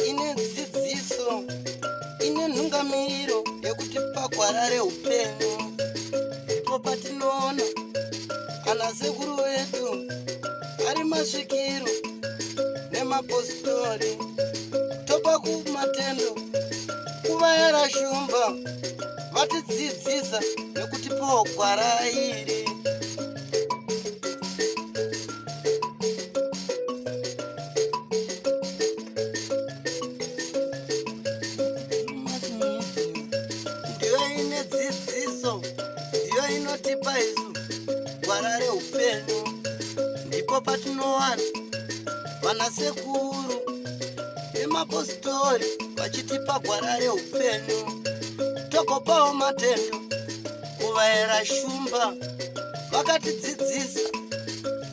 Ine dzidziso, ine nhungamiriro yekuti pagwara reupenyu ndipo patinoona ana sekuru vedu ari masvikiro nemapositori, topa kumatendo kuvayera shumba vatidzidzisa nekutipawo gwara iri. Ndiyo ine dzidziso, ndiyo inotipa isu gwara reupenyu, ndipo patinowana vanasekuru nemapositori vachitipa gwara reupenyu, togopawo matendo kuvaera shumba vakatidzidzisa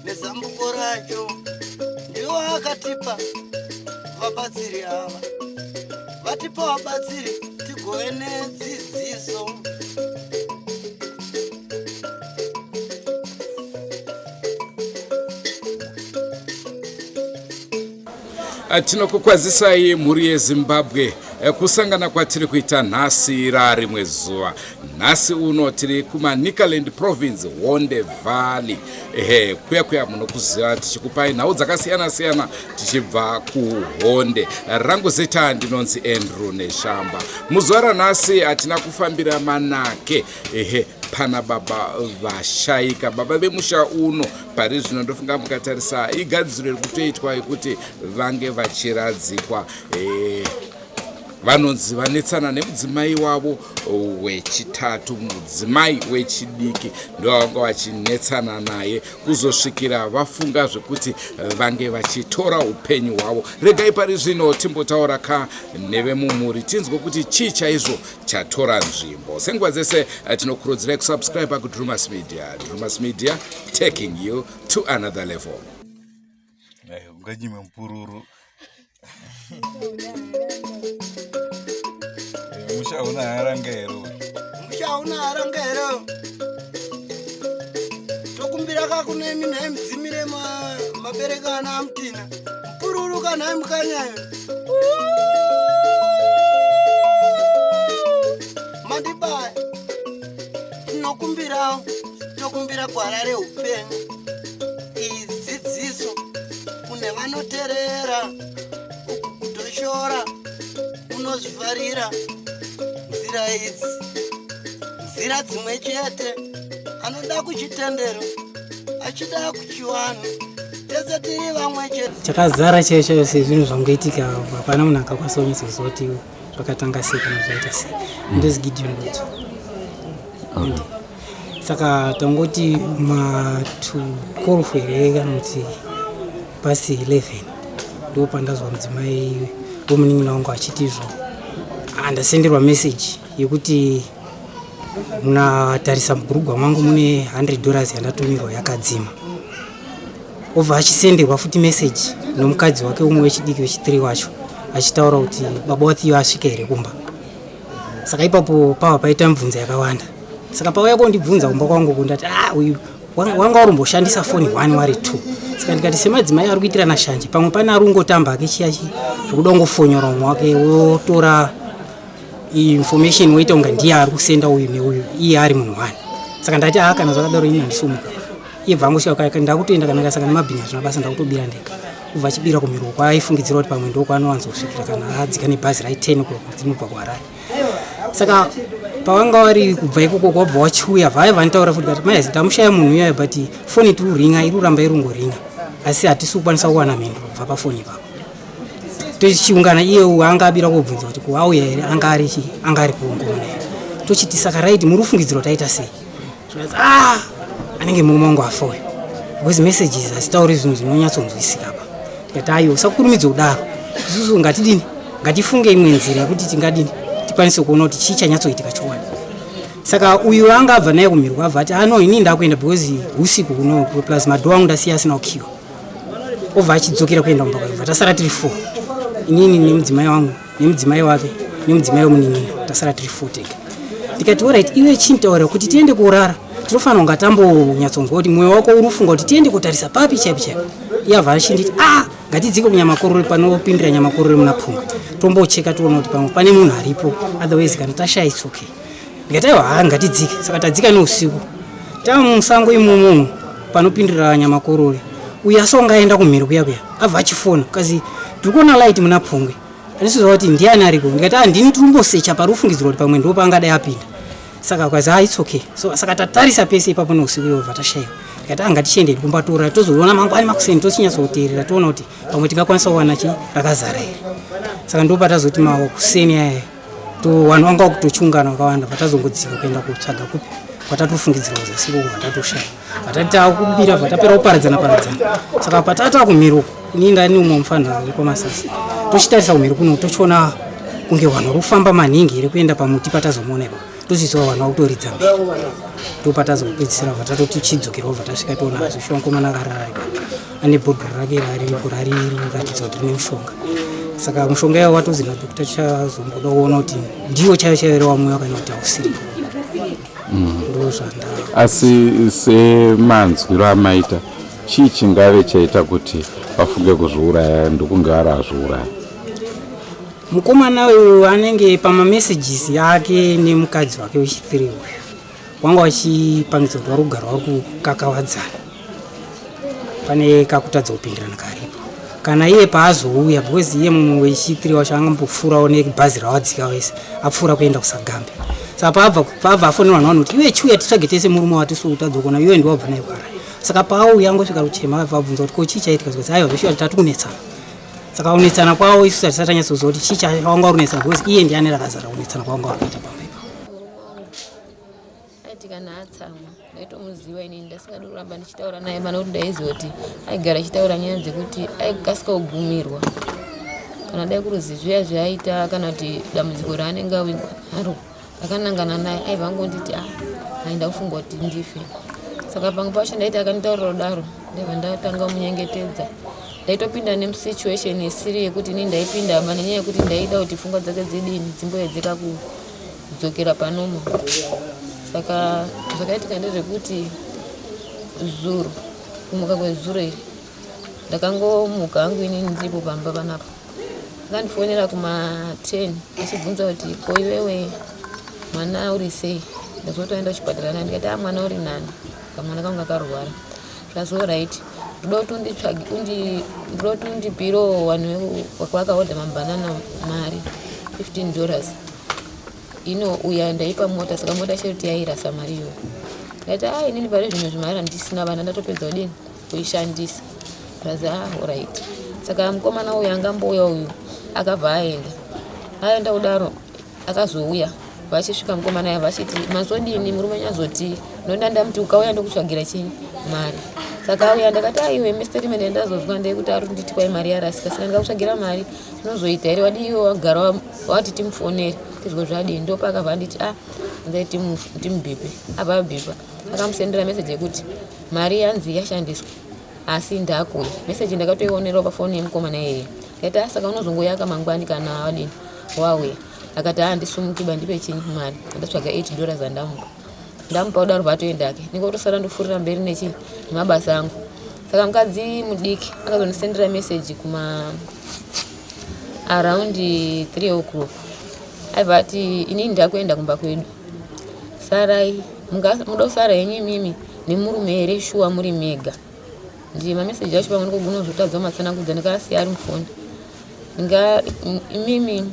nezambuko racho, ndiwo akatipa vabatsiri ava, vatipa vabatsiri tigove nedzidziso. Tinokukwazisai mhuri yeZimbabwe, kusangana kwatiri kuita nhasi rarimwe zuva. Nhasi uno tiri kuManicaland Province, Honde Valley. Ehe, kuya kuya munokuziva, tichikupai nhau dzakasiyana siyana tichibva kuHonde. Rangu zita ndinonzi Andrew Neshamba. Muzuva ranhasi hatina kufambira manake. Ehe, pana baba vashaika, baba vemusha uno. Pari zvino ndofunga mukatarisa igadziro iri kutoitwa yekuti vange vachiradzikwa. Vanonzi vanetsana nemudzimai wavo wechitatu, mudzimai wechidiki, ndovanga vachinetsana naye kuzosvikira vafunga zvekuti vange vachitora upenyu hwavo. Regai pari zvino timbotaura ka nevemumhuri tinzwe kuti chii chaizvo chatora nzvimbo. Senguva dzese tinokurudzirai kusubscribe kuDrumas Media. Drumas Media, taking you to another level. Unganyime mupururu, musha una haranga here? Musha una haranga here? Tokumbira kakunemi nhai mudzimire mabereka ana amutina mupururu kanhai mukanyayo mandibaya. Tinokumbirawo, tokumbira gwara reupenyu, iyi dzidziso kune vanoterera. Uku kutoshora unozvifarira nzira idzi, nzira dzimwe chete. Anoda kuchitendero, achida kuchiwanhu, tese tiri vamwe chete. Chakazara chaicho chaicho sezvinhu zvangoitika, hapana munhu akakwanisa kunyatsoziva kuti zvakatanga sei kana zvaita sei. Ndozi Gideon Ludzo. Saka tangoti ma 12 here kana kuti pasi 11, ndo pandazwa mudzimai wemunin'ina wangu achiti izvo ndasenderwa meseji yekuti munatarisa mubhurugwa mangu mune $100 yandatumirwa yakadzima. Obva achisenderwa futi meseji nomukadzi wake umwe wechidiki, wechi3 wacho, achitaura kuti baba waThiyo asvika here kumba. Saka ipapo pava paita mibvunzo yakawanda. Saka pauya kondibvunza kumba kwangu uku, ndati, ah, uyu wanga urimboshandisa foni 1 wari 2. Saka ndikati semadzimai ari kuitirana shanje, pamwe pane ari kungotamba ake chiya chi zvekuda kungofonyora umwe wake, wotora information woita kunga ndiye ari kusenda uyu neuyu, iye ari munhu one. Saka ndati, ah, kana zvakadaro ini handisumuka. Iye bva angosvika, ndakutoenda kana kasaka nemabhinya zvina basa, ndakutobira ndega. Kubva achibira kumhiro kwaaifungidzira kuti pamwe ndokwaanowanzosvikira kana adzika nebhazi rai 10 o'clock dzinobva kuHarare. Saka pavanga vari kubva ikoko, kwabva wachiuya, vaya vanitaura futi kati mai ndamushaya munhu uyayo, but foni tiri kuringa, iri kuramba iri kungoringa, asi hatisi kukwanisa kuwana mhinduro kubva pafoni ipapo. Tochiungana, iye anga abira kobvunza kuti kuauya here, anga ari chi anga ari kuungana here. Tochiti saka right, muri kufungidzira kuti aita sei? Zvikanzi, ah, anenge murume wangu afa uyu, because messages hazitauri zvinhu zvinonyatsonzwisika pa. Tikati aiwa, usakurumidze kudaro, isusu ngatidini, ngatifunge imwe nzira yekuti tingadini tikwanise kuona kuti chii chanyatsoitika chokwadi. Saka uyu anga abva naye kumhirwa abva ati, ano ini ndakuenda because usiku kuno, plus madoor angu ndasiya asina kukiwa. Obva achidzokera kuenda kumba kwake. Bva tasara tiri four, inini nemudzimai wangu nemudzimai wake nemudzimai wemunin'ina, tasara tiri four tega. Ndikati alright, iwe chintaura kuti tiende kurara. Tinofanira kunga tambonyatsonzwa kuti mwoyo wako uri kufunga kuti tiende kutarisa papi chaipo chaipo. Iye abva achinditi ah, ngatidzike kunyamakorore panopindira nyamakorore muna Phungwe tombocheka tiona kuti pamwe pane munhu aripo, otherwise kana tashaya it's okay. Ndikati aiwa, haa ngatidzike. Saka tadzika neusiku tamusango imomo panopindira nyamakorore, uyu asi wanga aenda kumhiri kuya kuya abva achifona kazi tiri kuona light muna Phungwe, andisiziva kuti ndiani ariko. Ndikati ah, ndini tirimbosecha pari kufungidzirwa kuti pamwe ndo paangadai apinda. Saka kazi ah, it's okay. So saka tatarisa pese ipapo neusiku iwo vatashaiwa. Ndikati ah, ngatichiendei kumba tora tozoona mangwani makuseni tochinyatsokuteerera toona kuti pamwe tingakwanisa kuwana chi rakazara here. Saka ndo patazoti makuseni aya to vanhu vanga vakutochiungana vakawanda, vatazongodzika kuenda kutsvaga kupi kwatatofungidzira kuzasi ikoko vatatoshaya, vatati takubira vatapera kuparadzana paradzana. Saka patata kumhiri uko ini ndani umwe mufanira wekwamasasi tochitarisa kumhiri kuno tochiona kunge vanhu vari kufamba maningi here kuenda pamuti patazomuona ipapo, tochiziva vanhu vakutoridza mberi, ndopatazopedzisira vatatotichidzokerawo vatasvika toona zvishuwa mukomana akarara ipapo ane bhodhoro rake raripo rariratidza kuti rine mushonga. Saka mushonga iwo watozi nadhokta chazomboda kuona kuti ndiwo chaiyo chaiyo here wamwiwa kana kuti hausiripo. Ndo zvanda. Asi semanzwiro amaita, chii chingave chaita kuti vafunge kuzviuraya ndokunge ari azviuraya? Mukomana uyu anenge pamamessages ake nemukadzi wake wechithree uyu wanga wachipangidza kuti vari kugara vari kukakavadzana, pane kakutadza kupindirana karipo. Kana iye paazouya, because iye mumwe wechithree wacho angambopfuurawo nebhazi rawadzika wese apfuura kuenda kusagambe. Saka paabva afonerwa navanhu kuti iwe chiuya titsvage tese murume wati utadza kuona iwe ndiwabva naye kuHarare. Saka paauya angosvika kuchema, abva abvunza kuti ko chii chaitika, zvikanzi aiwa zveshuwa tati kunetsana. Saka kunetsana kwavo isu hatisati tanyatsoziva kuti chii chawanga uri kunetsana, because iye ndiye ane rakazara kunetsana kwawanga uri kuita pamba ipapo. Aiti kana atsamwa ndaitomuziva inini, ndasingadi kuramba ndichitaura naye mana kuti ndaiziva kuti aigara achitaura nyaya dzekuti aikasika kugumirwa kana dai kuruzi zviya zvaaita kana kuti dambudziko raanenge awingwa naro akanangana naye aibva angonditi ah, aenda kufunga kuti ndife. Saka pamwe pacho ndaiti akanditaurira kudaro ndaibva ndatanga kumunyengetedza, ndaitopinda nemusituation isiri yekuti inini ndaipinda aba nenyaya yekuti ndaida kuti pfungwa dzake dzidini dzimboedzeka kudzokera panomo. Saka zvakaitika ndezvekuti zuro, kumuka kwezuro iri, ndakangomuka hangu inini ndiripo pamba panapa, akandifonera kuma10 achibvunza kuti ko iwewe mwana uri sei, ndazotoenda kuchipatara naye. Ndikati a mwana uri nani, kamwana kangu kakarwara. Zvazo right, ndoda kuti unditsvage ndoda kuti undipirewo vanhu vakaodha mabhanana mari $15 ino uya ndaipa mota. Saka mota chero yairasa mari iyoyo. Ndati a inini pari zvino zvimari handisina, vana ndatopedza kudini kuishandisa. Kazi a alright. Saka mukomana uyu angambouya uyu akabva aenda, aenda kudaro akazouya vachisvika mukomana aya vachiti mazodini murume nyazoti ndonda ndamuti ukauya ndokutsvagira chii mari. Saka auya ndakati aiwe mistake ndazozwa ndeyekuti ari kunditi kwai mari yarasika, saka ndikakutsvagira mari zvinozoita here, wadii iwe wagara wati timufonere tizwe zvadii. Ndopakabva anditi a ndai timubhipe, abva abhipa akamusendera meseji yekuti mari yanzi yashandiswa asi ndakuya. Meseji ndakatoionerawo pafoni yemukomana iyeye. Ndikati a saka unozongoyaka mangwani kana wadini wauya. Akati a handisumukiba, ndipe chinyi mari. Ndatsvaga $8 andamupa, ndamupa kudaro vatoendake ndingotosara ndofurira mberi nechi nemabasa angu. Saka mukadzi mudiki akazondisendera meseji kuma around 3 o'clock, aibva ati inini ndakuenda kumba kwedu, sarai muda kusara henyu imimi nemurume here, shuwa muri mega. Ndiye mameseji acho pamwe ndikogona kuzotadza kumatsanangudza ndikasiya ari mufoni. Ndinga imimi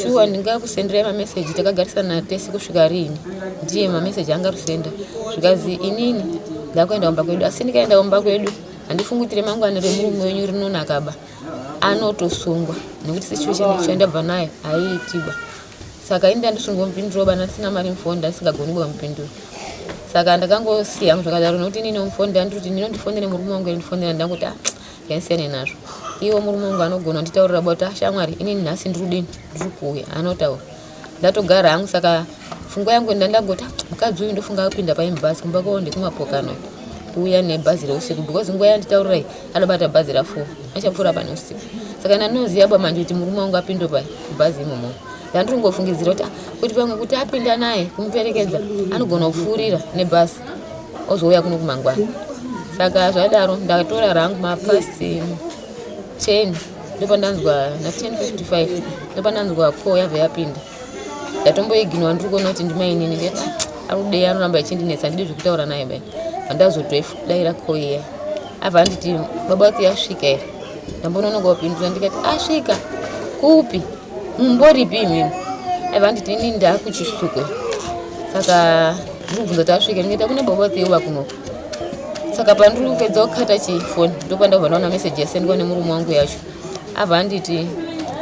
shuwa ndingakusenderai mameseji takagarisana tese kusvika riini? Ndiye mameseji anga rusenda zvikazi inini ndakuenda kumba kwedu, asi ndikaenda kumba kwedu handifungi kuti remangwana remurume wenyu rinonakaba, anotosungwa nekuti situation yacho yandabva nayo haiitiba. Saka ini ndandisingomupindurawo bana ndisina mari mufoni, ndandisingagoni kumupindura. Saka ndakangosiya hangu zvakadaro nekuti inini mufoni ndandiri ndinondifonere murume wangu ndifonera, ndangoti ah, yanisiyane nazvo. Iwo murume wangu anogona kunditaurira bota ah, shamwari inini nhasi ndiri kudini ndiri kuuya, anotaura ndatogara hangu. Saka pfungwa yangu ndandangoti ah, mukadzi uyu ndofunga apinda pai mubhazi kumba kwavo ndikumapokano kuuya nebhazi reusiku, because nguva yanditaurirai adobata bhazi ra4 achapfuura pane usiku. Saka ndanoziva ba manje kuti murume wangu apinde pai mubhazi imomo. Ndandiringofungidzira kuti ah, kuti pamwe kuti apinda naye kumuperekedza anogona kupfuurira nebhasi ozouya kuno kumangwana. Saka zvadaro ndatora rangu mapast 10 ndopandanzwa na 10:55 ndopandanzwa call yabva yapinda. Ndatomboiginwa ndiri kuona kuti ndimainini ndikati ah, arikudei anoramba achindinetsa handidi zvekutaura naye bai. Handazotoidaira call iya. Abva anditi baba vake yasvika here? Ndambononoka kupindura ndikati asvika kupi? Mumboripi imimi? Abva anditi ini ndakuchisukwe. Saka ndikubvunza kuti asvika ndikaita kune baba vake uva kunoku. Saka pandiri kupedza kukata chifoni ndopandabva ndaona meseji yasendwa nemurume wangu yacho. Abva anditi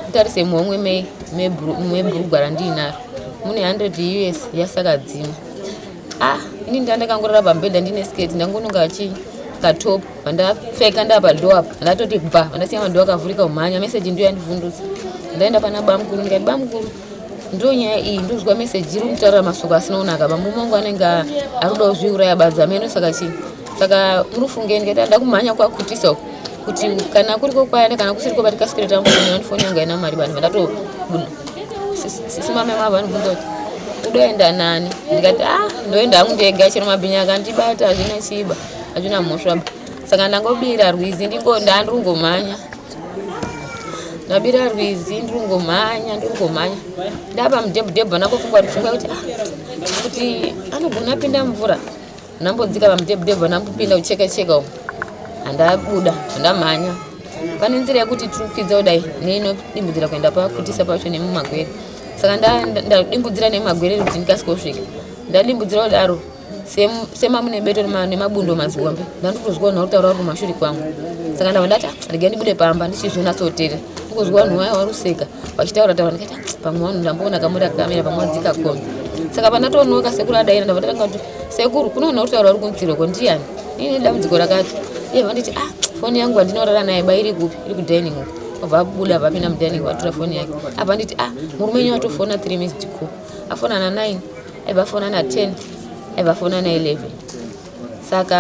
nditarise muhomwe mebhurugwa randiinaro mune 100 US yasakadzima. Ah, ini ndandakangorara pamubhedha ndine sketi ndangononga chi katop vandapfeka ndapadoor apa ndatoti bva vandasiya madoor akavhurika kumhanya meseji ndiyo yandivhundutsa. Ndaenda pana bamukuru ndikati bamukuru ndo nyaya iyi ndozwa meseji iri kutaura masoko asina kunaka bamurume wangu anenge ari kuda kuzviuraya badza meno saka chii saka muri kufungei ndikati ndakumhanya kwakutisa uku kuti kana kuriko kwaenda kana kusiriko batikasikire tamufonera ndifoni yangu haina mari vanhu vandatobuda sisi mama mava vanobvunza kuti udoenda nani ndikati ah ndoenda hangu ndega chero mabhinya akandibata hazvina chiba hazvina mhosva saka ndangobira rwizi ndingo ndandiri ndabira rwizi ndiri kungomhanya ndiri kungomhanya ndapa mudhebhudhebhu anangofunga kuti pfungwa kuti ah, kuti anogona apinda mvura ndambodzika pamudhebhudhebhu andambopinda kucheka cheka umu handabuda handamhanya pane nzira yekuti tiri kukwidza kudai neinodimbudzira kuenda pakutisa pacho nemumagwere saka ndadimbudzira nemumagwere kuti ndikasike kusvika ndadimbudzira kudaro semamune beto nemabundo mazihombe ndandikutozwa vanhu varikutaura vari kumashure kwangu saka ndabva ndati ah, regai ndibude pamba ndichizonatsoteerera ndikuzwa vanhu vaya varuseka vachitaura taura ndikati ah, pamwe vanhu ndamboona kamota kakamira pamwe vadzika kombi saka pandatonoka sekuru adaira ndabva ndatanga kuti sekuru kune vanhu varikutaura vari kunzira uko ndiyani ini dambudziko rakati iye vanditi ah foni yangu handinorara naye ba iri kupi iri kudining uko obva abuda vapinda mudining vatora foni yake abva nditi ah murume wenyu atofona 3 missed call afona na 9 aibva afona na 10 aibva afona na 11 saka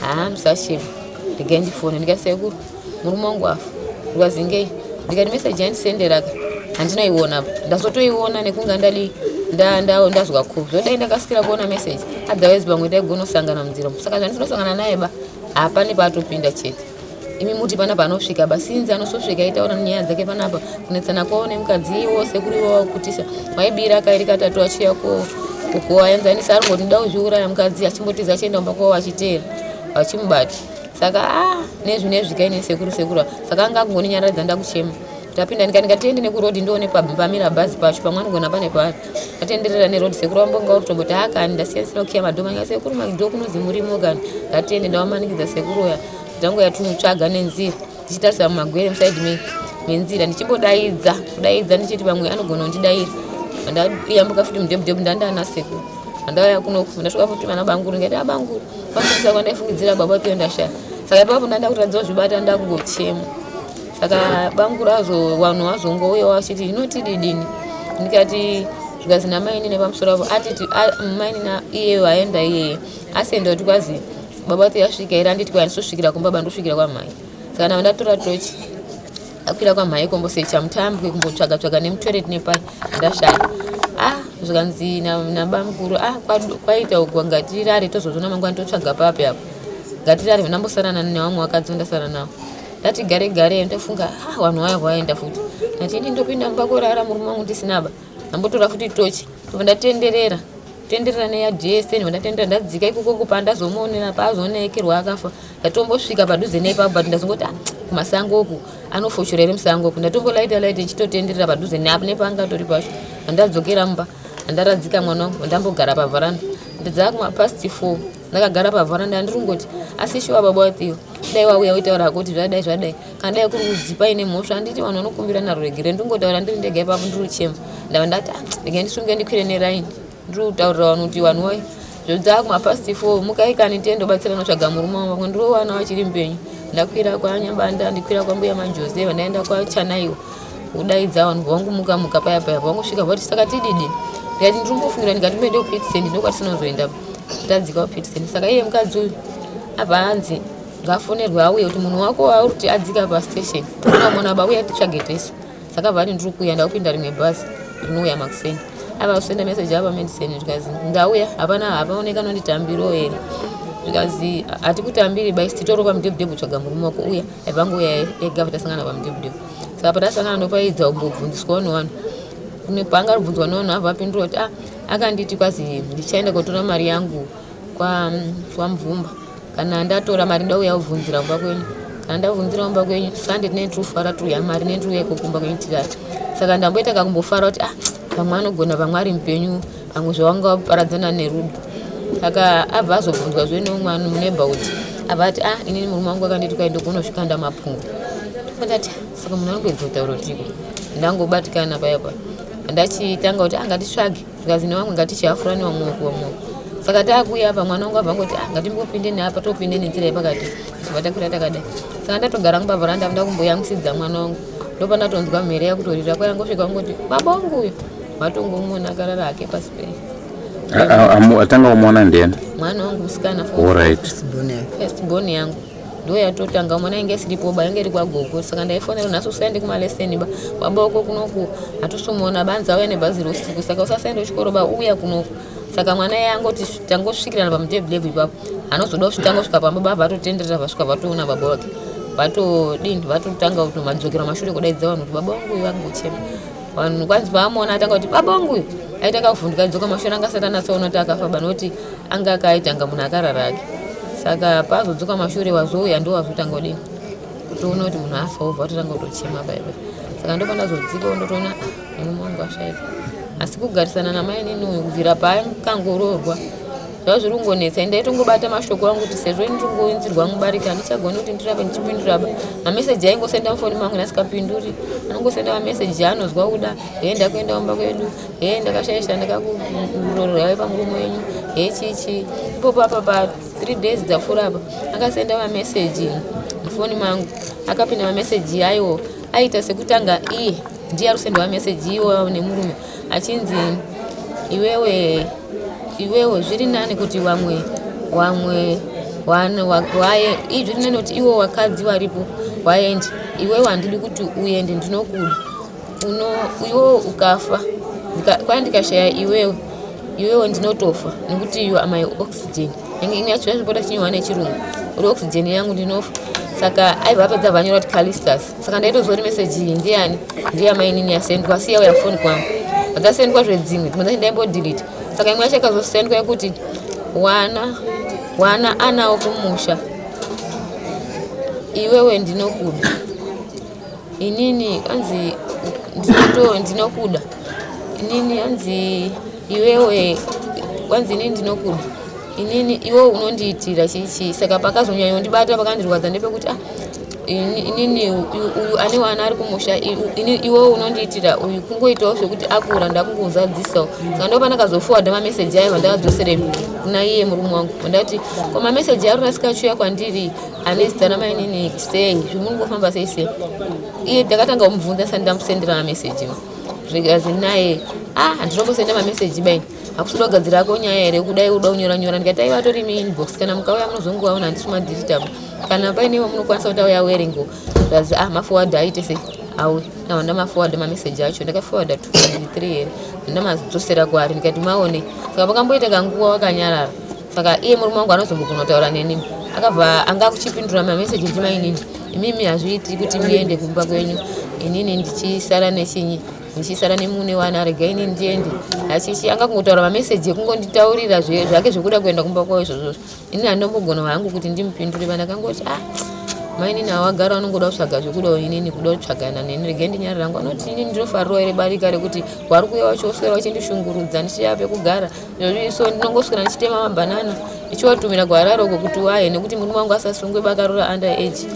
haa musachema regai ndifone ndikati sekuru murume wangu afa ndikazingei ndikati meseji yandisenderaka handinoiona apa ndazotoiona nekunge ndadii ndazwa ko zvodai ndakasikira kuona meseji otherwise pamwe taigonosangana munzira saka zvandisinosangana naye ba hapane paatopinda chete imi muti panapa anosvika basinzi anososvika aitaura nyaya dzake panapa kunetsana kwavo nemukadzi iwo sekuru iwo wakutisa waibira kairi katatu achiya ko kuwaenzanisa ari ngoti nda kuzviuraya mukadzi achimbotiza achienda kumba kwavo achiteera vachimubata saka a ah, nezvi nezvi kaine sekuru sekuru saka anga akungoninyaradza ndakuchema tapinda ndikati ngatiende nekurodhi ndione pamira bhazi pacho pamwe anogona pane paari atenderera nerodhi sekuru vambonga uri tomboti hakani ndasiya ndisina kukiya madhoma ndikati sekuru madhoo kunozi murimo kani ngatiende ndavamanikidza sekuru uya ndangu yatinotsvaga nenzira ndichitarisa mumagwere musaidi menzira ndichimbodaidza kudaidza ndichiti pamwe anogona kundidaira ndayambuka futi mudhebhudhebhu ndandana sekuru andauya kunoku ndasvika futi vana banguru ndikati abanguru ah, kwandisa kwandaifungidzira baba tiyo ndashaya saka ipapo ndanda kutadza kuzvibata ndakungochema saka banguru azo vanhu vazongouya vachiti inoti didini ndikati zvikazi namaini nepamusoro apo atiti maini iyeyo aenda iyeye asenda kuti kwazi baba vati yasvika here anditi kwai handisosvikira kumba bandosvikira kwamhai saka ndava ndatora tochi akwira kwamhai kombosecha mutambwe kumbotsvaga tsvaga nemutoilet nepai ndashaya ah zvikanzi nabamukuru ah kwaita uko ngatirare tozozvona mangwana totsvaga papi apo ngatirare ndambosarana nevamwe vakadzi ndasara navo ndati gare gare ndofunga ah vanhu vaya vaenda futi ndati ini ndopinda mumba korara murume wangu ndisinaba ndambotora futi tochi ndobva ndatenderera tenderera neyadsn ndatendera ndadzika ikoko kupa ndazomuonera paazonekerwa akafa ndatombosvika padhuze neipapo but ndazongoti ah, kumasango uku anofoshora here musango uku ndatombolaita laita ichitotenderera padhuze nepangatori pacho andadzokera mumba andaradzika mwana wangu ndambogara pavharanda ndadzaa kumapast 4 ndakagara pavharanda andiri kungoti asi shuwa baba wathiyo dai wauya woitaura hako kuti zvadai zvadai kana dai kuri kuzi paine mhosva handiti vanhu vanokumbirana ruregere ndingotaura ndiri ndega ipapo ndiri kuchema ndava ndati ah, ndinge ndisunge ndikwire neraini ndiri kutaurira vanhu kuti vanhu woye zvodzaa kumapast 4 mukai kani tiende batsira notsvaga murume wangu pamwe ndirowana vachiri mupenyu ndakwira kwanyabanda ndikwira kwambuya manjoseva ndaenda kwachanaiwa kudaidza vanhu vangu muka muka paya paya vangosvika vati saka tididi ndikati ndiri kumbofungira ndikati mende kupitisen ndokwatinozoenda tadzika kupitisen saka iye mukadzi uyu abva anzi ngafonerwe auye kuti munhu wako wauri kuti adzika pastation unomona bauya titsvage tesu saka vati ndiri kuuya ndakupinda rimwe bhazi rinouya makuseni. Ava kusenda message apa medicine zvikazi ndauya hapana hapaoneka anonditambirawo here zvikazi hatikutambiri ba titoro pamudhebhudhebhu tsvaga murume wako uya aibva angouya ega patasangana pamudhebhudhebhu. Saka patasangana ndopaidza kumbobvunziswawo nevanhu kune paanga aribvunzwa nevanhu abva apindura kuti ah akanditi kwazi ndichaenda kotora mari yangu kwaMvumba kana ndatora mari ndauya kuvhunzira kumba kwenyu kana ndavhunzira kumba kwenyu sande tinenge tirikufara tiri mari inenge tiriuya ikoko kumba kwenyu tirari. Saka ndamboita kakumbofara kuti ah pamwe anogona pamwe ari mupenyu pamwe zvavanga vaparadzana nerudo. Saka abva azobvunzwa zve neumwe neighborhood abva ati ah inini murume wangu akanditi kwai ndokunosvikanda mapungu. Ndati saka munhu anongoedza kutaura kutiko ndangobatikana paya paya ndachitanga kuti ah ngatitsvage zvikanzi nevamwe ngatichihafura nevamwe uku vamwe uku. Saka taakuuya apa mwana wangu abva angoti ah ngatimbopinde neapa topinde nenzira yepakati tobva takwira takadai. Saka ndatogara hangu pavharanda ndakumboyamwisidza mwana wangu ndopandatonzwa mhere yakutorira kwayangosvika kungoti baba wangu uyo vatongomuona akarara hake pasi pe Atanga kumuona ndiani? Mwana wangu musikana. Alright. First born yangu ndo yatotanga mwana inge isiripo ba yange iri kwagogo saka ndaifonera nhasi usaende kumaleseni ba baba wako kunoku hatisimuona banzi auya nebhazi rousiku saka usasaende kuchikoro ba uya kunoku. Saka mwana iye angoti tangosvikirana pamutebhulebhu ipapo anozoda kusvika angosvika pamba baba vatotenderera vasvika vatoona baba wake vatodini vatotanga kutomadzokera mashure kudaidza vanhu kuti baba wangu uyu vangochema vanhu kwanzi paamuona atanga kuti baba wangu uyu aita kakuvhunduka adzoka mashure anga asati anatsoona kuti akafa ba nokuti anga akaita anga munhu akarara ake. Saka paazodzoka mashure wazouya ndo wazotanga kudini kutoona kuti munhu afa wobva watotanga kutochema baibai. Saka ndopandazodzikawo ndotoona ah, murume wangu ashaika. Asi kugarisana namainini uyu kubvira paakangoroorwa zvava zviri kungonetsa ndaitongobata mashoko angu kuti sezvo ini ndingoinzirwa mubarika handichagoni kuti ndirape ndichipindura ba mameseji aingosenda mufoni mangu ndasikapinduri anongosenda mameseji aanozwa kuda hee ndakuenda kumba kwedu hee ndakashaisha ndakakuroorera pamurume wenyu hee chichi ipopo apa pa 3 days dzapfuura apa akasenda mameseji mufoni mangu akapinda mameseji aiwo aita sekutanga iye ndiye ari kusendwa mameseji iwo nemurume achinzi iwewe iwewe zviri nani kuti vamwe vamwe waye zviri nani kuti iwo wakadzi waripo waende iwewe handidi kuti uende ndinokuda uno iwewe ukafa kwai ndikashaya iwewe iwewe ndinotofa nekuti you are my oxygen imwe yacho yazvipota chinyorwa nechirungu uri oxygen yangu ndinofa. Saka aibva apedza vanyora kuti Calistus. Saka ndaitoziva kuti message iyi ndiyani ndiyamainini yasendwa asi yauya foni kwangu dzasendwa zvedzimwe dzimwe dzacho ndaimbodhilita. Saka imwe yacho yakazosendwa yekuti wana wana anawo kumusha iwewe ndinokuda inini anzi ndinoto ndinokuda inini anzi iwewe kwanzi inini ndinokuda inini iwewe unondiitira chichi. Saka pakazonyanyondibata pakandirwadza ndepekuti ah inini uyu ane wana ari kumusha iwewe unondiitira uyu kungoitawo zvekuti akura ndakungozadzisawo. Saka ndopandakazoforwarda mameseji ayo vandakadzosere kuna iye murume wangu ndati ko mameseji ari rasika achiuya kwandiri ane zita ramainini sei zvimungofamba sei sei. Iye ndakatanga kumubvunza sani ndamusendera mameseji zvikazi naye ah handinombosenda mameseji bai hakusi kugadzira ako nyaya here kudai uda kunyora nyora ndikati aiwa atori muinbox kana mukauya munozongovaona handisi madhirita kana paine munokwanisa kuti auya awerengo zvazi ah maforward aite sei auya ndabva ndamaforward mameseji acho ndakaforwarda 2 3 here ndamadzosera kwaari ndikati maone. Saka pakamboita kanguva wakanyarara. Saka iye murume wangu anozombogona kutaura neni akabva anga akuchipindura mameseji kuti mainini imimi hazviiti kuti muende kumba kwenyu inini ndichisara nechinyi ndichisara nemune wana regai inini ndiende achichi anga kungotaura mameseji ekungonditaurira zvake zvekuda kuenda kumba kwavo izvozvozvo inini handombogona hangu kuti ndimupindure vandakangoti ah mainini awagara vanongoda kutsvaga zvekuda inini kuda kutsvagana neni regai ndinyarara hangu anoti inini ndinofarirawo here barika rekuti wari kuuya wacho woswera wachindishungurudza ndichiya pekugara so ndinongoswera ndichitema mabhanana ndichiwatumira kuHarare uko kuti waye nekuti murume wangu asasungwe bakarora under age.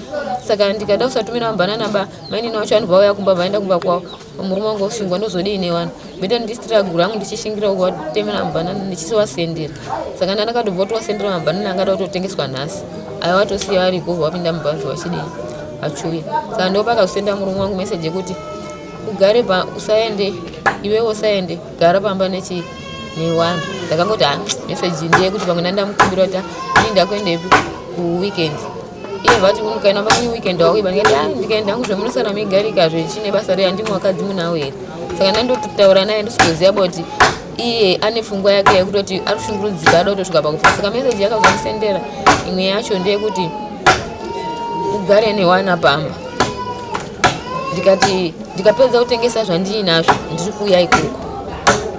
Saka ndikada kusatumira mabhanana ba mainini wacho anobva auya kumba vaenda kumba kwavo murume wangu osungwa ndozodii nevanhu beta ndistruggle hangu ndichishingira kuvatemera mabhanana ndichisowasendera. Saka ndandakatobva kutowasendera mabhanana angada kutotengeswa nhasi aiwa watosiya variko vapinda mubhazi vachidii vachiuya. Saka ndopakazosenda murume wangu meseji yekuti ugare pa usaende iwewe usaende gara pamba nechi newana. Ndakangoti ah meseji ndeyekuti pamwe ndandamukumbira kuti ini ndakuendepi kuweekend Iye vati unokaenda pamwe weekend wauiba. Ndikati ah, ndikaenda hangu zvemunosara meigarika zvechine basa rei, handimwe vakadzi munawo here? Saka ndandototaura naye ndisikuziva kuti iye ane pfungwa yake yekutoti ari kushungurudzika, ada kutosvika pakufa. Saka meseji yakazondisendera imwe yacho ndeyekuti ugare newana pamba. Ndikati ndikapedza kutengesa zvandiinazvo ndiri kuuya ikoko,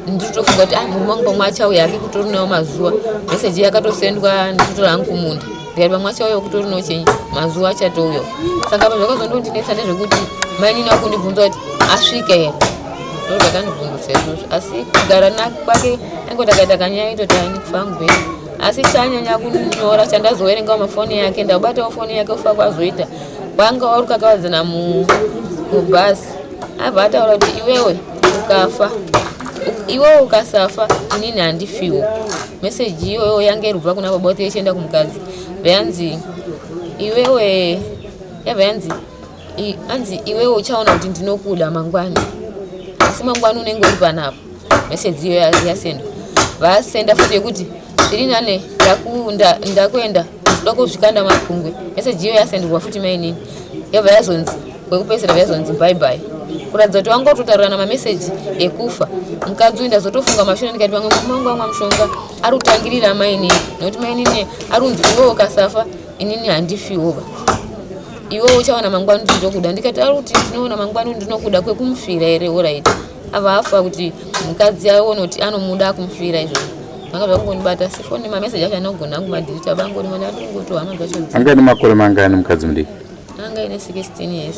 ndiri kutofunga kuti ah, murume wangu pamwe achauya hake kutorinawo mazuva. Meseji yakatosendwa ndikutora hangu kumunda, ndikati pamwe achauya kutorinawo chenyi mazuva achatouya. Saka apa zvakazondondinetsa ndezvekuti mainini wakundibvunza kuti asvika here, ndo zvakandibvundutsa izvozvo. Asi kugara kwake aingoti akaita kanyaya itoti aini kufa hangu bhei. Asi chanyanya kunyora chandazoverengawo mafoni yake, ndabatawo foni yake kufa kwazoita wanga wari kakawadzana mubhasi, abva ataura kuti iwewe ukafa, iwewe ukasafa inini handifiwo. Meseji iyoyo yange iri kubva kuna baba kuti ichienda kumukadzi, yanzi iwewe, yabva yanzi anzi iwewe uchaona kuti ndinokuda mangwana, asi mangwana unenge uri panapa. Meseji iyo yasendwa, vasenda futi yekuti zviri nane ndakuenda ndoda kuzvikanda makungwe. Meseji iyo yasendwa futi mainini, yabva yazonzi kwekupedzisira yazonzi bye bye, kuratidza kuti wanga utotaurirana mameseji ekufa. Mukadzi uyu ndazotofunga mashure ndikati pamwe murume wangu amwa mushonga, ari kutangirira mainini, nekuti mainini ari kunzi iwewe ukasafa inini handifiwoba, iwewe uchaona mangwana kuti ndinokuda. Ndikati ari kuti ndinoona mangwana kuti ndinokuda kwekumufira here? Alright, ava afa kuti mukadzi aone kuti anomuda akumufira. Izvozvo zvanga zvakungondibata. Sifoni mameseji acho anogona hangu madhirita bangori mana atongoto hama dzacho. Anga ine makore mangani mukadzi mudiki? Anga ine 16 years.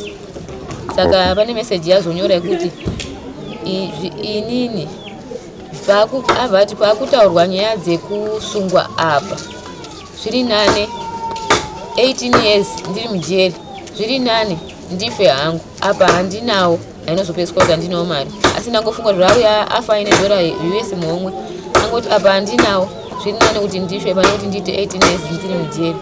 Saka pane meseji yazonyora yekuti inini abva ati paakutaurwa nyaya dzekusungwa apa, zviri nane 18 years ndiri mujeri, zviri nane ndife hangu, apa handinawo ainozopedziswa kuti handinawo mari. Asi ndangofunga kuti zvauya afa aine dhora US muhomwe, angoti apa handinawo, zviri nane kuti ndife pane kuti ndiite 18 years ndiri mujeri.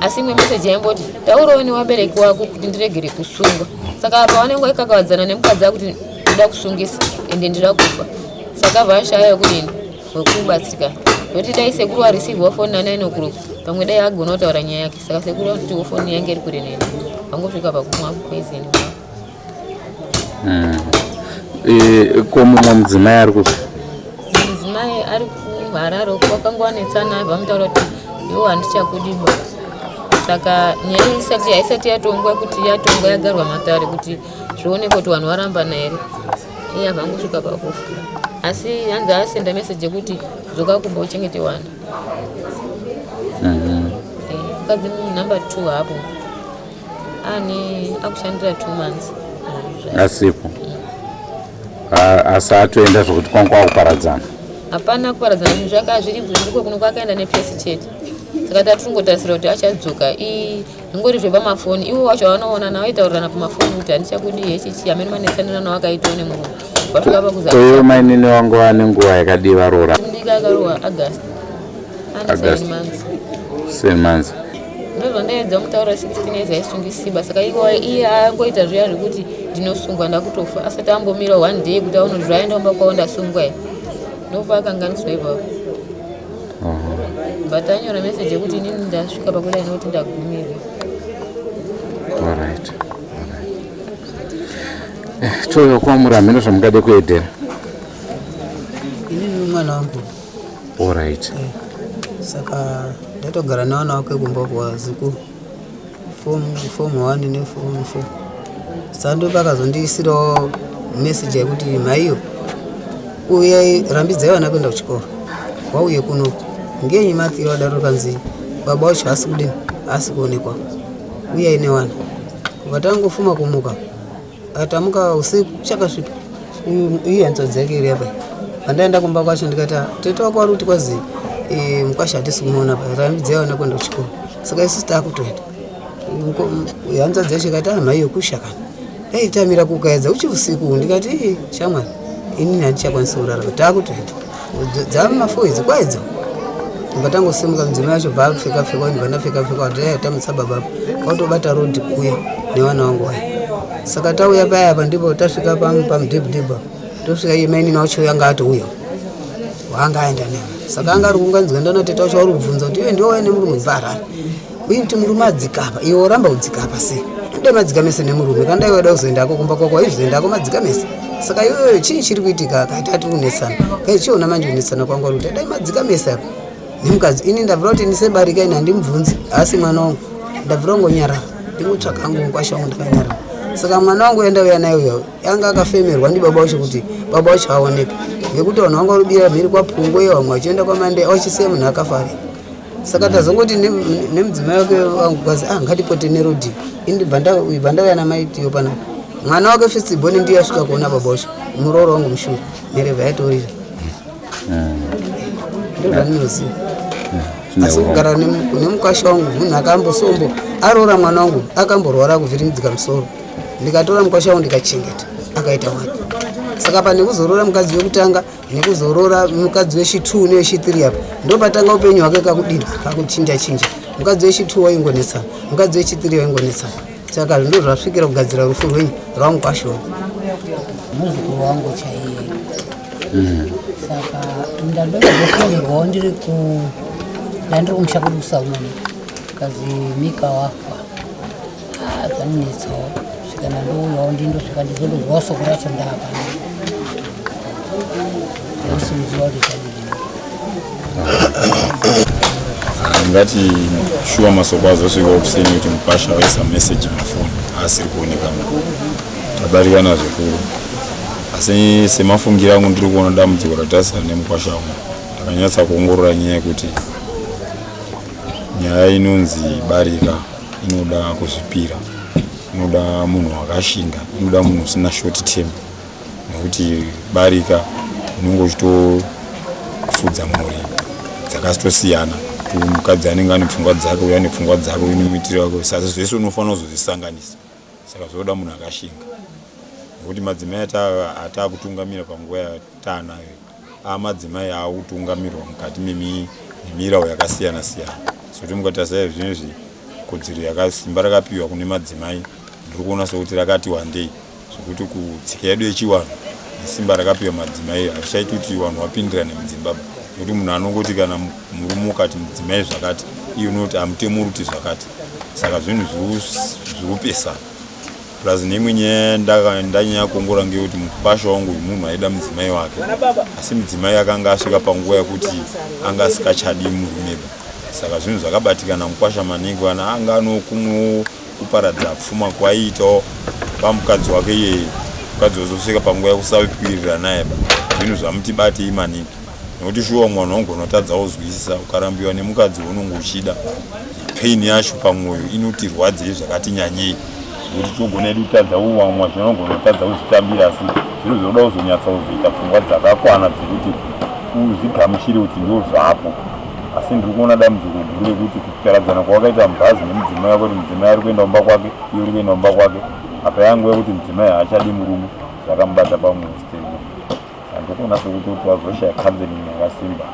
Asi imwe meseji yaimboti taurawo newabereki wako kuti ndiregere kusungwa. Saka apa vanenge vaikakavadzana nemukadzi akuti ndoda kusungisa ende ndida kufa. Saka vashaya kudini wekubatsirikana, nokuti dai sekuru warisivhawo foni na9 o'clock pamwe dai agona kutaura nyaya yake. Saka sekuru vatotiwo foni yange iri kure neni, vangosvika pakumwa poison. Ko mumwe mudzimai ari kupi? Mudzimai ari kuHarare uko, wakanga wanetsana, vamutaura kuti iwo handichakudiba. Saka nyaya isati haisati yatongwa, kuti yatongwa yagarwa matare kuti zvionekwe kuti vanhu varambana here. Iye avangosvika pakufa, asi hanzi asenda meseji yekuti dzoka kumba uchengete wana. Mukadzi number 2 hapo ane akushandira 2 months. Asipo. Asi atoenda zvokuti kwanga kwakuparadzana? Hapana kuparadzana, zvinhu zvaka zviri ndiko kuno kwakaenda nepesi chete. Saka tatingotarisira kuti achadzoka, zvingori zvepamafoni iwo wacho vanoonana vaitaurirana pamafoni kuti handichakudi hechichi amene manetsanirana wakaitawo nemurume vasvika pakuza. Koiwo mainini wangu vane nguva yakadii varoora? Mudiki akarohwa August, ane August. 7 months. 7 months. Ndozvandaedza mutaura, 16 years aisungisiba. Saka iwo iye angoita zviya zvekuti ndinosungwa ndakutofa, asati ambomira one day kuti aone kuti zvaenda kumba kwavo ndasungwa here. Ndopa akanganiswa ipapo, but anyora meseji yekuti inini ndasvika pakudai nekuti ndagumirwa. Alright. Toyo kwamuri hameno zvamungade kuedhera. Inini mwana wangu. Alright. Saka ndatogara nevana vake kumba kwazukuru, form 1 neform 4. Saka ndo pakazondiisirawo meseji yekuti maiyo uyai, rambidzai vana kuenda kuchikoro, wauye kunoku. Ngenyi Mathiyo adaro? Kanzi baba wacho haasi kudini, haasi kuonekwa, uyai nevana. Vatangofuma kumuka, atamuka usiku chakasvipa, iyi hanzvadzi yake iri apa. Pandaenda kumba kwacho ndikati, "Ah, tete wako ari kuti kwazi mukwasha hatisi kumuona pa, rambidzai vana kuenda kuchikoro." Saka isusu taakutoenda. Hanzvadzi yacho ikati, "Ah, maiyo kusha kana dai tamira kukaedza uchi usiku." Ndikati, "Ii, shamwari, inini handichakwanisi kurara, taakutoenda dzamafo idzi kwaedza." Batangosimuka, mudzimai wacho bva apfeka pfeka, ndibva ndapfeka pfeka, dai tamutsa baba kwatobata rodhi kuuya nevana vangu vaya. Saka tauya paya apa, ndipo tasvika pamudhebhudhebhu, tosvika iye mainini wacho yanga atouya, waanga aenda newe. Saka anga ari kuunganidzwa ndana tete wacho, vari kubvunza kuti iwe ndiwe waine murume kubva Harare. Uye kuti murume adzikapa iwe woramba kudzikapa sei? Dai madzikamese nemurume kana dai waida kuzoendako kumba kwako waizoendako madzikamese. Saka iwewe chii chiri kuitika kaita tiri kunetsana. Kai chiona manje kunetsana kwangu ari kuti dai madzikamese apa. Nemukadzi ini ndabvira kuti ndisebarika ini handimubvunzi haasi mwana wangu. Ndabvira kungonyarara ndingotsvaga hangu mukwasha wangu ndakanyarara. Saka mwana wangu enda uya naye uya anga akafemerwa ndibaba wacho kuti baba wacho aoneke ngekuti vanhu vanga varubira mhiri kwapungwe vamwe vachienda kwamande vachisiya munhu akafa ari saka tazongoti nemudzimai wake wangu kazi ah ngatipote nerodhi ini bva ndauya namaitiyo panapa mwana wake fistiboni ndiye asvika kuona baba wacho murooro wangu mushure mherevha yaitorira ndozvandinoziva asi kugara nemukwasha wangu munhu akambosombo aroora mwana wangu akamborwara kuvhiringidzika musoro ndikatora mukwasha wangu ndikachengeta akaita wani saka pane kuzoroora mukadzi wekutanga nekuzoroora mukadzi wechi2 newechi3 apa ndopatanga upenyu hwake kakudini kakuchinja chinja mukadzi wechi2 waingonetsana mukadzi wechi3 waingonetsana saka ndo zvasvikira kugadzira rufu rwenyu rwamukwasha wangu muzukuru wangu chaiye saka ndandozofongerwawo ndiri ku ndandiri kumusha kwedu kusaumani kazi mika wafa Ah, zvanetsawo svika ndandouyawo ndindosvika ndizondozwawo soko racho ndaapana andisimuziva kuti chadii Ndingati shuwa masoko azosvika kuseni kuti mukwasha waisa meseji mafoni asiri kuoneka tabarikana zvikuru asi semafungiro angu ndiri kuona dambudziko ratasana nemukwasha wangu ndakanyatsa kuongorora nyaya yekuti nyaya inonzi barika inoda kuzvipira inoda munhu wakashinga inoda munhu usina short temper nekuti barika unenge uchitofudza mhuri dzakatosiyana mukadzi anenge ane pfungwa dzake uyo ane pfungwa dzake uyu nemuitiro wake saka zvese unofanira kuzozvisanganisa saka zvoda munhu akashinga nekuti madzimai ataakutungamira panguva yataanayo amadzimai aakutungamirwa mukati memirawo yakasiyana siyana sokuti mukatarisa izvinezvi kodzero yakasimba rakapiwa kune madzimai ndiri kuona sokuti rakati wandei zvekuti kutsika yedu yechivanhu nesimba rakapiwa madzimai hazvichaiti kuti vanhu vapindirane mudzimba ba nekuti munhu anongoti kana murume ukati mudzimai zvakati iye unoti amutemo uri kuti zvakati saka zvinhu zviri kupesana plus neimwe nyaya ndanyanya kuongora ngeyekuti mukwasha wangu uyu munhu aida mudzimai wake asi mudzimai akanga asvika panguva yekuti anga asikachadi murumeba saka zvinhu zvakabatikana mukwasha maningi vana anga anokumwewo kuparadza pfuma kwaiitawo pamukadzi wake iyeye mukadzi wozosvika panguva yekusapwirira naye ba zvinhu zvamutibatei maningi nekuti shuwa mwana wangu unotadza kuzwisisa ukarambiwa nemukadzi waunonge uchida pain yacho pamwoyo inotirwadzei zvakati nyanyei zvekuti tinogona edu kutadza uwamwa zvinogona kutadza kuzvitambira asi zviro zvinoda kuzonyatsa kuzoita pfungwa dzakakwana dzekuti uzvigamuchire kuti ndo zvapo asi ndiri kuona dambudziko guru rekuti kuparadzana kwawakaita mubhazi nemudzimai wako kuti mudzimai ari kuenda kumba kwake iwe uri kuenda kumba kwake apa yanguva yekuti mudzimai haachadi murume zvakamubata pamwoyo steri handikuona sekuti kuti wazoshaya counseling yakasimba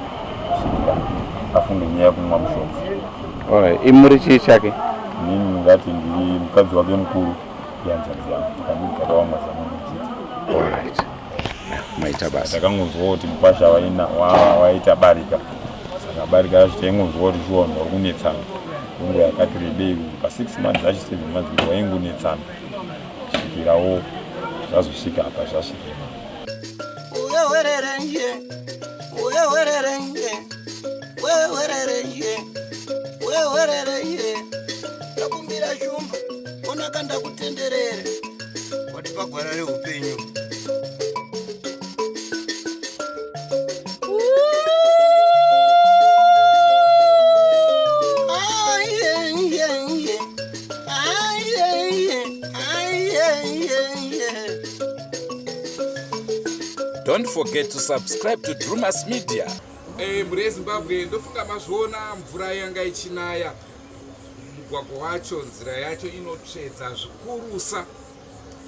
kusvikira afunge nyaya yekumwa mushonga. Alright, imuri chii chake? Inini ndingati ndiri mukadzi wake mukuru ihanzvadzi yangu tikandigara wamwe zamwe chete. Alright. Maita basa. Takangonzwa kuti mukwasha waina waita barika. Saka barika racho taingonzwa kuti shuwa vanhu vari kunetsana. Nguva yakati rebei pa 6 months acho 7 months waingonetsana. Kusvikirawo zvazosvika apa zvasvika. Ndakumbira shumba onaka ndakutenderere watipa gwara reupenyu. Don't forget to subscribe to Drumas Media. Eh, mhuri yeZimbabwe ndofunga mazviona mvura yanga ichinaya mugwagwa wacho nzira yacho inotsvedza zvikurusa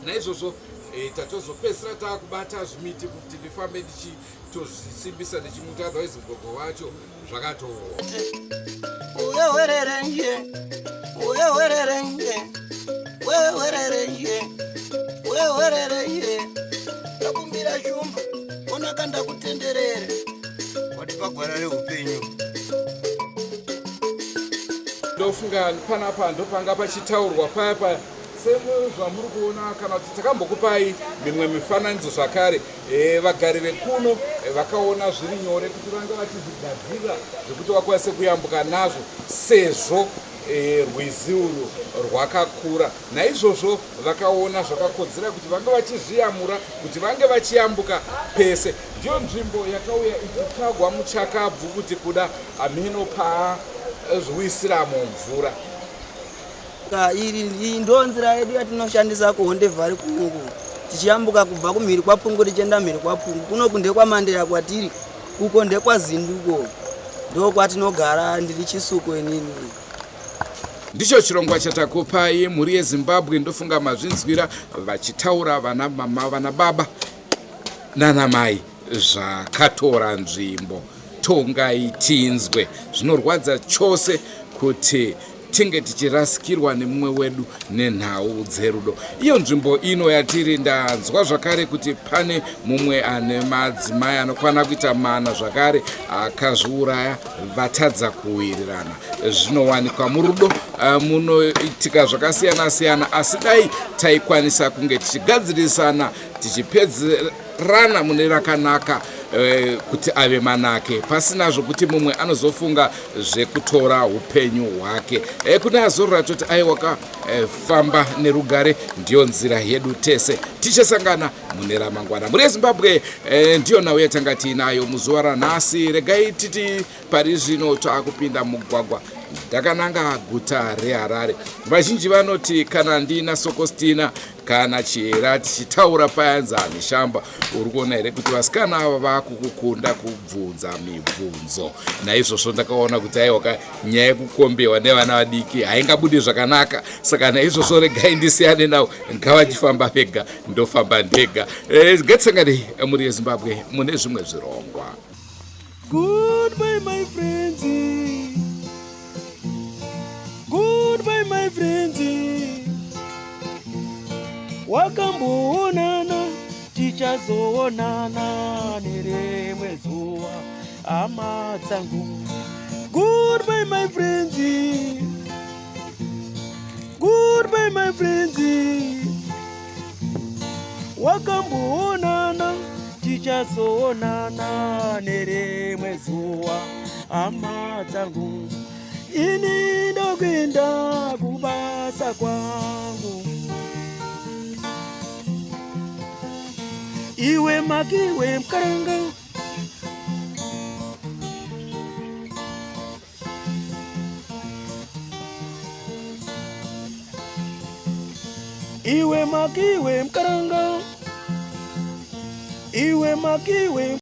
naizvozvo eh, tatozopedzisira taakubata zvimiti kuti ndifambe ndichitozvisimbisa ndichimuti otherwise mugwagwa wacho zvakatooma Ndakumbira shumba onaka ndakutenderere watipa gwara reupenyu. Ndofunga panapa ndopanga pachitaurwa paya paya sezvamuri kuona kana kuti takambokupai mimwe mifananidzo zvakare e, vagari vekuno e, vakaona zviri nyore kuti vange vachizvigadzirira zvekuti vakwanise kuyambuka nazvo sezvo e, rwizi urwu rwakakura naizvozvo vakaona zvakakodzera kuti vange vachizviyamura kuti vange vachiyambuka pese ndiyo nzvimbo yakauya ichitsvagwa muchakabvu kuti kuda hameno paazviwisira mumvura Iyi ndo nzira yedu yatinoshandisa kuHonde Valley kunoku tichiyambuka kubva kumhiri kwaPungu tichienda mhiri kwaPungu. Kunoku ndekwaMandeya kwatiri, uko ndekwaZinduko ndokwatinogara, ndiri Chisuko inini. Ndicho chirongwa chatakupai mhuri yeZimbabwe, ndofunga mazvinzwira vachitaura vana mama, vana baba nana mai zvakatora nzvimbo. Tongai tinzwe. Zvinorwadza chose kuti tinge tichirasikirwa nemumwe wedu nenhau dzerudo. Iyo nzvimbo ino yatiri ndanzwa zvakare kuti pane mumwe ane madzimai anokwana kuita mana zvakare akazviuraya vatadza kuwirirana. Zvinowanikwa murudo eh, munoitika zvakasiyana siyana, asi dai taikwanisa kunge tichigadzirisana tichipedzerana mune rakanaka eh, kuti ave manake pasina zvokuti mumwe anozofunga zvekutora upenyu hwake. Eh, kune azorora toti aiwaka eh, famba nerugare ndiyo nzira yedu tese tichasangana mune ramangwana. Mhuri yeZimbabwe eh, ndiyo nhau yatanga tiinayo muzuva ranhasi. Regai titi pari zvino taakupinda mugwagwa ndakananga guta reHarare. Vazhinji vanoti kana ndiina Sokostina kana Chihera tichitaura payanzi Hanishamba, uri kuona here kuti vasikana ava vakukukunda kubvunza mibvunzo? Naizvozvo ndakaona kuti aiwaka nyaya yekukombewa nevana vadiki haingabudi zvakanaka, saka naizvozvo regai ndisiyane nawo, ngavachifamba vega ndofamba ndega. Eh, ngatisanganei mhuri yeZimbabwe mune zvimwe zvirongwa. Goodbye my friends. Goodbye my friends. Wakamboonana tichazoonana nerimwe zuva hama dzangu. Goodbye my friends. Goodbye my friends. Wakamboonana tichazoonana nerimwe zuva hama dzangu. Ini ndokuenda kubasa kwangu. Iwe makiwe mkaranga Iwe makiwe mkaranga Iwe makiwe.